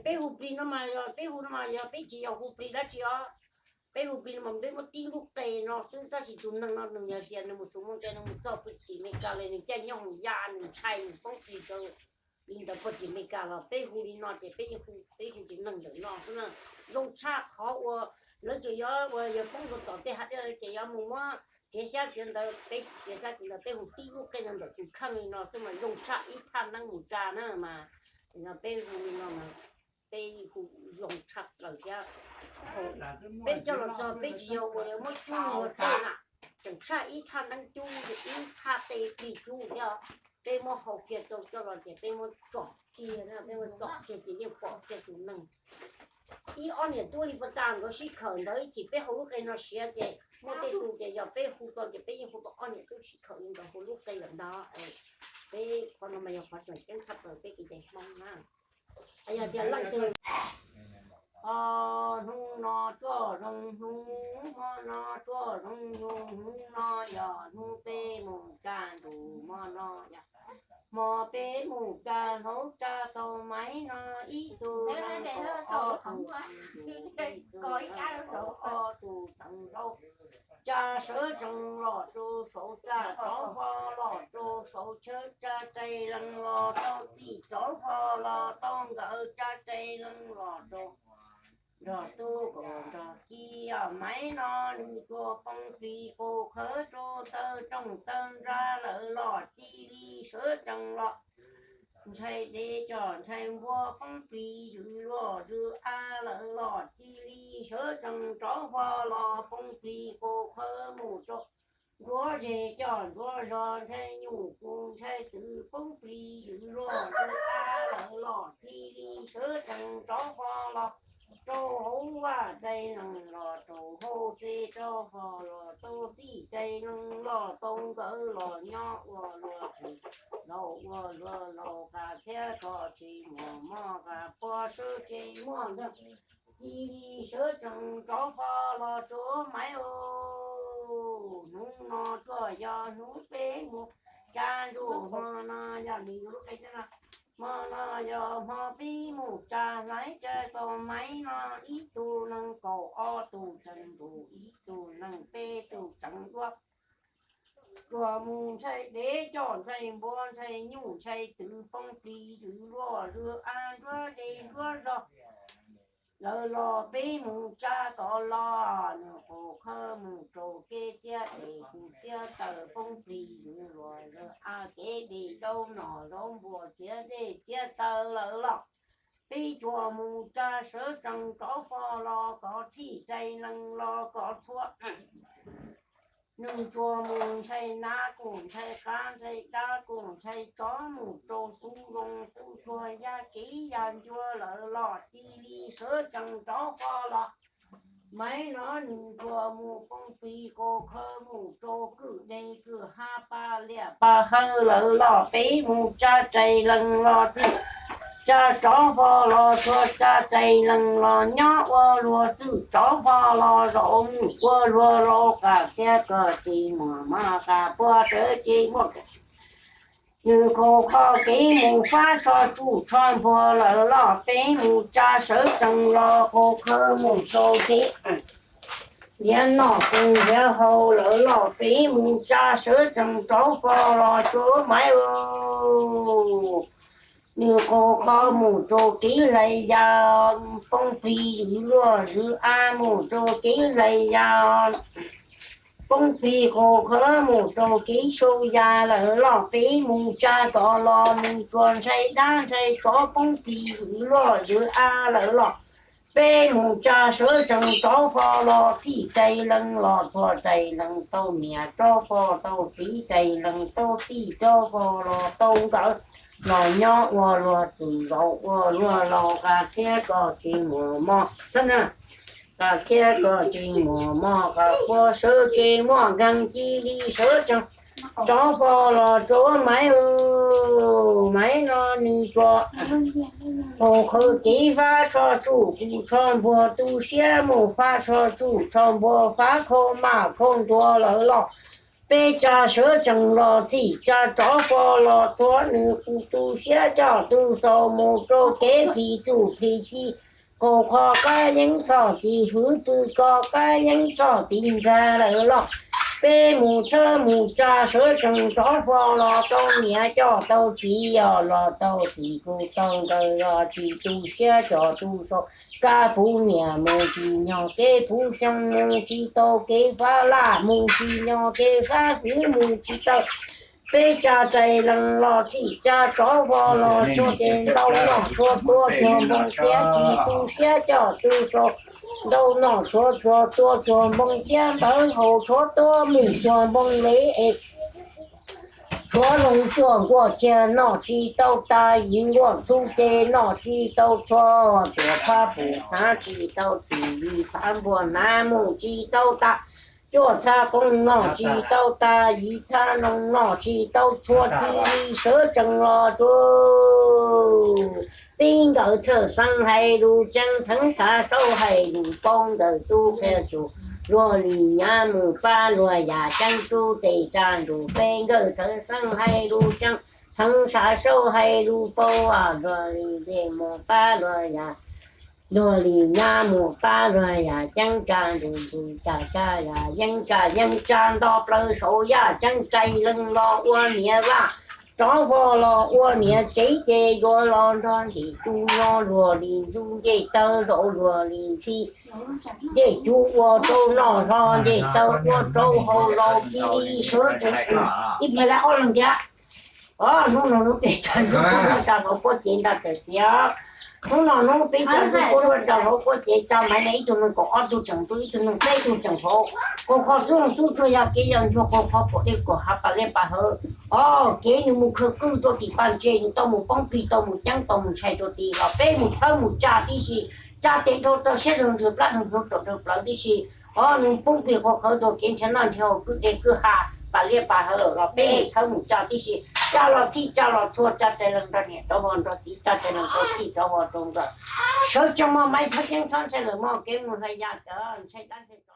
Peb hu plig no mas yog peb hu no mas yog peb tsis yog hu plig dab tsi os. Peb hu plig no mas peb muab tib lub qe no xwb, tab sis tus neeg no nws yog tias nws mus txus moo ces nws mus txog puag tim Meskas li, nws caij nyooj ya nws ntshai nws poob plig rau li ntawd puag tim Meskas los peb hu li no ces peb yeej hu, peb hu tus neeg ntawm no xwb na. Zoo tshaj qhov uas lawv tseem yuav uas yog poob rau tom tej hav dej ces yuav mus muab txiav xyab txiav ntawv, peb txiav xyab txiav ntawv peb hu tib lub qe no ntawm tus kheej li no xwb mas zoo tshaj ib thaj neeb mus tsa na mas. Ces no peb hu li no mas peb hu zoo tshaj plaws thiab. Peb coj los txog peb tsis yog uas yuav muab cub ua tej na, tseem tshaj ib thaj neeb cub ib thaj qe plig cub thiab. Peb muab hau kiag rau coj los ces peb muab tsom kiag, peb muab tsom kiag ces yeej pom kiag tus neeg. Ib ob niam tub li pas tas nkawd sib khawm ntawd ib chim peb hau lub qe no siav ces muaj tej tus ces yog peb hu tau ces peb yeej hu tau ob niam tub sib khawm li ntawd hauv lub qe lawm ntag. Peb qhov no mas yog qhov tseem ceeb tshaj plaws peb kev cai Hmoob na. Yog tias leej twg hnub no tuaj zoo hnub, hmo no tuaj zoo nyoog, hnub no yog hnub peb mus tsa ntsuj, hmo no yog hmo peb mus tsa hlau, tsa tau maiv no ib tug, ob tug, ob tug tseem zaub. Tsa sawv tsees los rau saud, tsa rov hlo los rau saud, tshawb tsa rais lees los rau txij, rov hlo los tau nkawm, tsa rais lees los rau nrog tub kaus nrog ki. Maiv no nws tuaj poob plig kaus khawv rau taw rooj taw ntsa lawm los cia li sawv tsees los. Ntshai dev coj ntshai npua poob plig zwm luaj zwm av lawm los cia li sawv tsees rov hlo los poob plig kaus khawv mus rau nruab ze coj nruab zos, ntshai nyuj kub ntshai twm poob plig zwm luaj zwm av lawm los cia li sawv tsees rov hlo los rau hauv vaj, rais lees los rau hauv tsev, rov hlo los rau txij, rais lees los tau nkawm los nyob ua luag txwm laus, ua luag laus qas txhiab ko tsis muaj mov qas puab sawv tsees muaj nkeeg, cia li sawv tsees rov hlo los rau maiv. Hnub no tuaj yog hnub peb mus tsa ntsuj, hmo no yog nws yus lub qe no, hmo no yog hmo peb mus tsa hlaiv, tsa tau maiv no ib tug neeg kaum, ob tug tseem nrug, ib tug neeg peb, tug tseem duab. Tuaj mus ntshai dev coj ntshai npua ntshai nyuj ntshai twm poob plig zwm luaj zwm av nruab ze nruab zos lawm los peb mus tsa tom los, nws qaug qhawv mus rau kev txiab tes tus txiab taw poob plig zwm luaj zwm av, kev dej zaub nom zaub npua txiav dej txiav taw lawm los peb tsuas mus tsa sawv tsees rov hlo los kov txhij, rais lees los kov txhua. Nws tsuas mus ntshai nav kuj ntshai qav ntshai dab kuj ntshai tsov mus rau xub zoo xub tsuag ya kev ya ncua lawm los cia li sawv tsees rov hlo los. Maiv no nws tsuas mus poob plig kaus khawv mus rau kwj deg kwj hav, pa liaj pa hawv lawm los peb mus tsa rais lees los txij, tsa tsov hlo los txhua, tsa rais lees los nyob ua luag txwj, tsov hlo los zaum mus ua luag laus qas txhiab ko tsis muaj mov qas puab sawv tsees muaj. Nws qaug qhawv kev mus fab tsho tsuj tsho npua lawm los peb mus tsa sawv tsees los qaug qhawv mus rau kev ntiav noj kub ntiav haus lawm los peb mus tsa sawv tsees rov hlo los rau maiv. Nws qaug qhawv mus rau kev hlais yas, poob plig zwm luaj zwm av mus rau kev hlais yas, poob plig qaug qhawv mus rau kev sau yas lawm los peb mus tsa tom los, nws tsuas ntshai dab ntshai tsov poob plig zwm luaj zwm av lawm los peb mus tsa sawv tsees rov hlo los txhij, rais lees los txhua, rais lees tau niam rov hlo tau txiv, rais lees tau txij rov hlo los tau nkawm los nyob ua luag txwm zaum ua luag laus qas txhiab ko tsis muaj mov, qas txhiab ko tsis muaj mov qas puab sawv tsees muaj nkeeg, cia li sawv tsees rov hlo los rau maiv. Maiv no nws tsuas qaug qhawv kev fab tsho tsuj kuv tsho npua, tu siab mus fab tsho tsuj tsho npua, fab khau maj khau ntua lawm los Peb tsa sawv tsees los txhij tsa rov fo los txhua, nws kuj tu siab coj tu sau mus rau kev plhis txuj plhis ci, qaug qhov qab yeeb txhoj tis hwv pw ko qab yeeb txhoj tis nrag lawm los. Peb mus tshawb mus tsa sawv tsees rov fo los rau niam coj tau txiv, yog los tau txiv kuj tau nkawd, yog tsis tu siab coj tu sau. Kab puv niam mus tsis nyog kev puv xyoo, mus tsis tau kev fab laj, mus tsis nyog kev fab hwv, mus tsis tau. Peb tsa rais lees los txhij tsa rov fo los txhua, ces ntau noj txhua tua txhua npoo thiab, tsis tu siab coj tu sau. Ntau noj txhua txhua tua txhua npoo thiab, npawv haus txhua tua mus txhua npoo le es tshuav loo tuaj nkuaj txiag noj tsis tau tas, yim nkuaj txhuv ces noj tsis tau txhua, tuam phab pum hnav tsis tau txhim, yim phab npuag hnav mus tsis tau tas, cuaj txhab qoob noj tsis tau tas, yim txhab loo noj tsis tau txhua, cia li sawv tsees los tsuag. Peb nkawd txhawj xeeb hais lus tseeb, theev sav saub hais lus paub, nkawd tub qhia tsum, luag li nyav mus pab luag yam ceeb, tub tes tsa ntsum. Peb nkawd txhawj xeeb hais lus tseeb, theev sav saub hais lus paub, luag li ncej mus pab luag yam, luag li nyav mus pab luag yam ceeb, tsa ntsum ntsum, tsa tsa yam yeeb, tsa yeeb tsa nto plaws saud, yaj ceeb rais lees los ua niam vaj, rov fo los ua niam tsev, ces yuav los nrog ntim tu nyo, luag li ntxub ncej taw zaum, luag li ntxhi ncej cug ua rau noj hlo, ncej taw ua rau haus, los cia li sawv tsees. Ib pliag lawm ob leeg thiab. Os, hnub no hnub peb tsa ntsub kuj tsa hauv pob cev ntag tiag. Hnub no hnub peb tsa ntsub kuj tsa hauv pob cev, tsa maiv na, ib tug neeg kaum ob tug tseem ntsub, ib tug neeg peb tug tseem hauv. Qaug qhov xub xub tsuag, yog kev yog ncua, qaug qhov kaum dej kaum hav, pas liaj pas hawv. Os, kev nws mus khwv qwj rau tim paj ntseg, nws tau mus poob plig, tau mus ceeb, tau mus ntshai rau tim, los peb mus txhawb mus tsa tib si, tsa tes dhau tau siab, rau nrwg plab rau hnyuv, rau rau plawv tib si. Os, nws poob plig qaug qhawv rau kev nrhiav noj nrhiav haus, kwj deg kwj ha, pas liaj pas hawv, los peb mus txhawb mus tsa tib si, tsa los txhij tsa los txhua, tsa rais lees nrog niam rov ua nrog txiv, tsa rais lees rau txhij rov ua rau nkawd. Sawv tsees mog, maiv txhob ceeb txhob ntshai lawm mog, kev mus hlais yam tawv ntshai dab ntshai tsov.